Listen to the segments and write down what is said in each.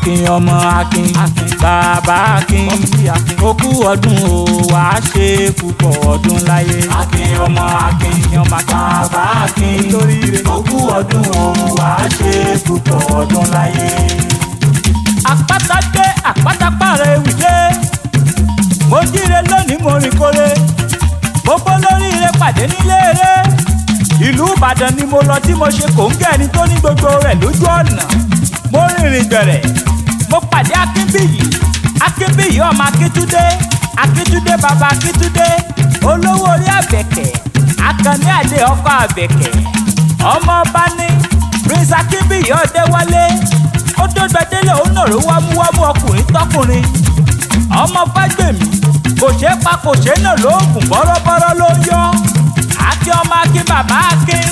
Akin ọmọ Akin, bàbá Akin, okú ọdún o, wàá ṣe púpọ̀ ọdún láyé. Akin ọmọ Akin, bàbá Akin, okú ọdún o, wàá ṣe púpọ̀ ọdún láyé. Àpáta dé, àpáta pààrọ̀ ewì dé. Mo jíire lónìí, mo rìn kore, mo bó lórí ire pàdé nílé eré. Ìlú Ìbàdàn ni mo lọ tí mo ṣe kòńgẹ́ ẹni tó ní gbogbo rẹ̀ lójú ọ̀nà. Mo rìnrìn gbẹ̀rẹ̀, mo pàdé Akínbíyì. Akínbíyì ọmọ Akíntúndé, Akíntúndé bàbá Akíntúndé, olówó orí Àbẹ̀kẹ́, Akànní Àdé, ọkọ Àbẹ̀kẹ́, ọmọ ọba ní Prince Akínbíyì Ọdẹwálé. Ó dógbadélé, òun náà ló wámúwámú ọkùnrin tọkùnrin. Ọmọ Fágbèmí kò ṣeé pa, kò ṣeé náà lóògùn, bọ́rọ́bọ́rọ́ ló ń yọ. Akin ọmọ Akin, bàbá Akin,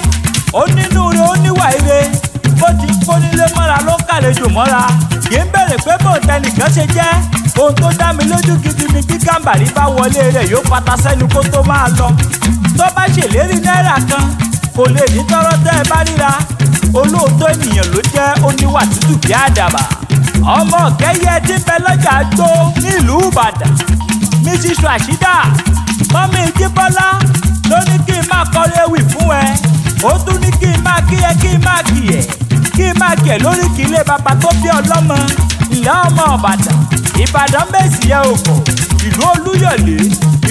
onínúure, oníwà ire. Bó ti ń kónílé mọ́ra ló ń kàlejò mọ́ra, kì í bèrè pé bóun tẹnìkan ṣe jẹ́. Ohun tó dá mi lójú gidi ni bí Gàmbàrí bá wọlé rẹ̀, yóò pata sẹ́nu kó tó máa lọ. Tó bá ṣèlérí náírà 1, kò lè ní tọ́rọ́. Tẹ́ ẹ bá ríra, olóòótọ́ ènìyàn ló jẹ́, oníwà tútù bí àdàbà. Ọmọ kẹyẹ tí ń bẹ lọ́jà gbó nílùú Ìbàdàn. Mrs Rasheeda, mummy Jíbọ́lá, ló ní kí n máa kọrin ewì fún ẹ. Ó tún ní kí n máa kí ẹ, kí n máa kì ẹ, kí n máa kì ẹ lórí kí ilé bàbá tó bí ọlọ́mọ. Ìyá ọmọ Ìbàdàn, Ìbàdàn mẹ́sì yẹ òkò, ìlú Olúyọ̀lé,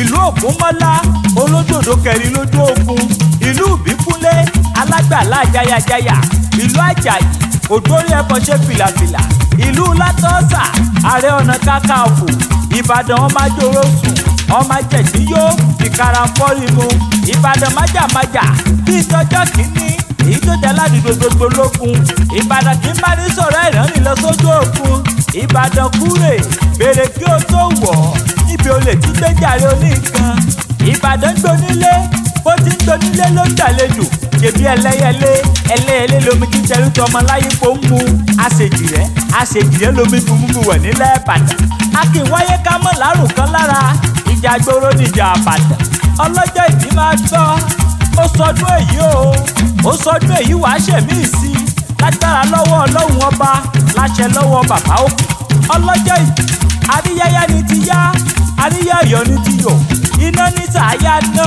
ìlú Ògúnmọ́lá, olódòdó kẹrin lójú ogun, ìlú Ìbíkúnlé alágbàlá jayajaya, ìlú Àjàyí òdórí ẹ̀fọ́ ṣe fìlàfìlà, ìlú Látọ́sà, Ààrẹ Ọ̀nà Kakanfò Ìbàdàn. Ọmọ ajóró sùn, ọmọ jẹ̀díyó ìkàràǹfọ́rí mu. Ìbàdàn májàmájà bí ìtọ́jọ́ kìíní, èyí tó jẹ́ ládùúgbò gbogbo lókun. Ìbàdàn kì í bá ní sọ̀rọ̀ ìrànì lọ sójú òkun. Ìbàdàn kúrè bèrè kí o tó wọ̀ ọ́ níbi olè tí gbéjàre oníkan. Ìbàdàn ń gbonílé, bó ti ń gbonílé ló ń gbàlejò. Ṣèbí ẹlẹ́yẹlé ẹlẹ́yẹlé lomi tí tẹrú tọmọ láyé kó ń mu. Àṣejìrẹ́ àṣejìrẹ́ lomi bumubu wẹ̀ nílẹ̀ Ìbàdàn. A kì í wáyé ká mọ̀ lárùn kan lára. Ìjà gbòòrò níjà Ìbàdàn. Ọlọ́jọ́ ìbí, máa gbọ́, ó sọdún èyí o, ó sọdún èyí, wàá ṣèmí sí i lágbára lọ́wọ́ Ọlọ́run Ọba, láṣẹ lọ́wọ́ bàbá òkú. Ọlọ́jọ́ ìbí, àríyáyá ni ti yá, àríyá ọ̀yọ́ ni ti yọ̀, iná ní sàáyá ná.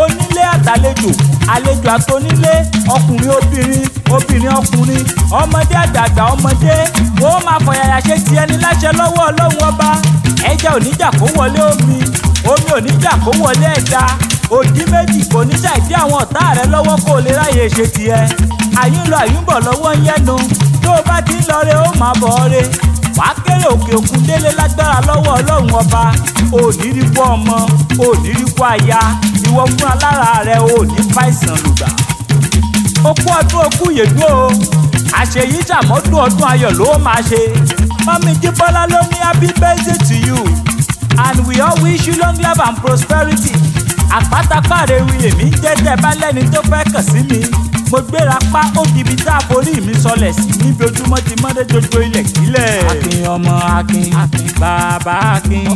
Onílé àtàlejò, àlejò àtonílé, ọkùnrin obìnrin, obìnrin ọkùnrin, ọmọdé àgbààgbà ọmọdé, wọ́n máa fọyàyà ṣe ti ẹni láṣẹ lọ́wọ́ Ọlọ́run Ọba. Ẹja oníjà kó wọlé omi, omi oníjà kó wọlé ẹja. Òdì méjì kò ní ṣàìdí àwọn ọ̀tá rẹ lọ́wọ́ kó o lè ráyè ṣe tiẹ̀. Àyùn lọ, àyùn bọ̀ lọ́wọ́ ń yẹnu. Tó o bá ti ń lọ re, ó máa bọ̀ re. Wàá kéré òkè òkun délé lágbára lọ́wọ́ Ọlọ́run Ọba. Ò ní rí kú ọmọ, ò ní rí kú aya, ìwọ fúnra lára rẹ ò ní fàìsàn lùgbà. Okú ọdún, okú yèdú o, àṣeyí ṣàmọ́dún, ọdún ayọ̀ ló máa ṣe. Mummy Jíbọ́lá ló ní happy birthday to you and we all wish you long life and prosperity. Àpátápàrẹ̀ wí èmi ń jẹ́. Tẹ́ bá lẹ́ni tó fẹ́ kàn sí mi, mo gbéra pa, ó dibi tá a forí mi sọlẹ̀ sí níbi ojúmọ́ ti mọ́dé gbogbo ilẹ̀ kílẹ̀. Akin ọmọ Akin, bàbá Akin,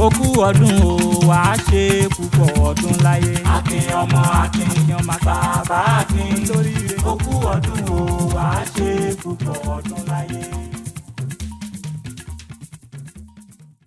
okú ọdún o, wàá ṣe púpọ̀ ọdún láyé. Akin ọmọ Akin, bàbá Akin, okú ọdún o, wàá ṣe púpọ̀ ọdún láyé.